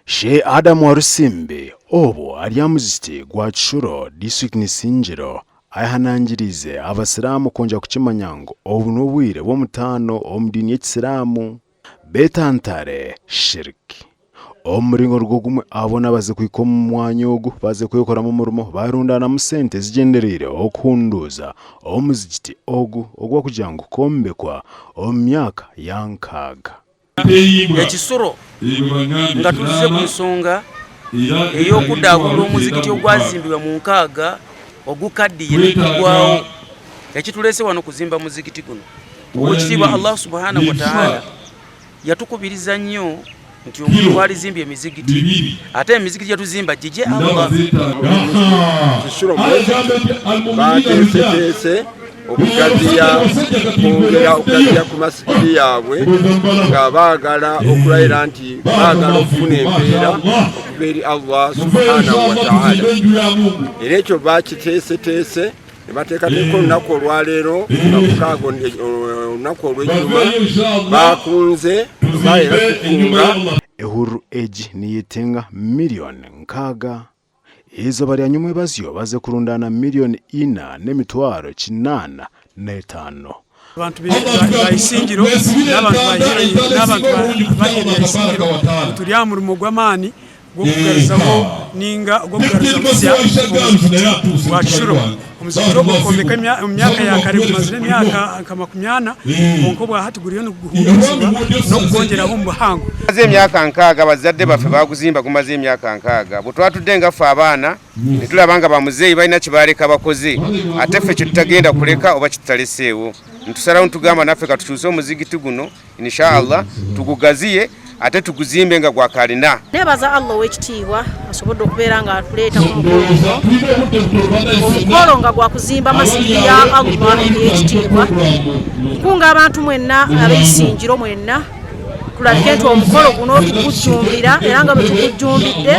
Sheikh Adam Warusimbi obwo ari aha muzikiti gwa Kishuro disiturikiti Isingiro ayehanangiriize abasiraamu kwongyera kukimanya ngu obu n'obwire bw'omutaano omu diini y'ekisiraamu betantare shirk. Omu muringo nigwo gumwe abo boona abaze kuhika omu mwanya ogu baze kwekoramu omurimo barundaanamu sente zigyendereire okuhunduuza omuzigiti ogu ogwakugira ngu kwombekwa omu myaka ya nkaaga. Ekisuro nga tuzze ku nsonga ey'okudaabuurura omuzigiti ogwazimbibwa mu nkaaga ogukaddiye negugwawo. Ekituleese wano kuzimba muzigiti guno. Owekitiibwa Allah Subhanahu Wataala yatukubiriza nnyo nti twalizimbye emizigiti ate emizigiti gyetuzimba gigye Allah. Kishuro Mosque baateeseteese okugaziya kwongera okugaziya ku masigiri yaabwe nga baagala okulayira nti baagala okufuna empeera okuva eri Allah subhanahu wataala era ekyo bakiteeseteese ne bateekateeka olunaku olwaleero nga mukaaga olunaku olw'ejjuma baakunze baera kukunga. Ehururu egi neyetenga miriyoni nkaaga. Eizooba rya nyomwebazyo baze kurundaana miriyoni ina n'emitwaro 85. Abantu ba Isingiro n'abantu b'aheeru ya Isingiro turi aha murimo gw'amaani gw'okugaruzaho ninga ogw'okugaruza busya omuzigiti gwa Kishuro. Omuzigiti ogu bakombeka omu myaka ya kare gumazire emyaka nka 40 kwonka obwa hati guriyo niguhunduuzibwa n'okugwongyeraho omu buhango. Gumaze emyaka nkaaga, bazadde baffe baaguzimba gumaze emyaka nkaaga. Bwe twatudde nga ffe abaana ne tulaba nga bamuzeeyi balina kye baaleka bakoze ate ffe kye tutagenda kuleka oba kye tutaleseewo. Ne tusalawo ne tugamba naffe katukyuse omuzigiti guno Insha Allah tugugaziye ate tuguzimbe nga gwa kalina. Nebaza Allah owekitiibwa asobodde okubeera nga atuleeta ku mukolo guno, omukolo nga gwa kuzimba masijidi ya Allah eyekitiibwa. Nkunga abantu mwenna ab'eisinjiro mwenna tulabike nti omukolo guno tugujjumbira era nga bwe tugujjumbidde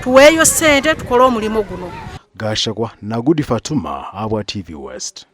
tuweeyo ssente tukole omulimu guno. Gashakwa Nagudi Fatuma, Abwa TV West.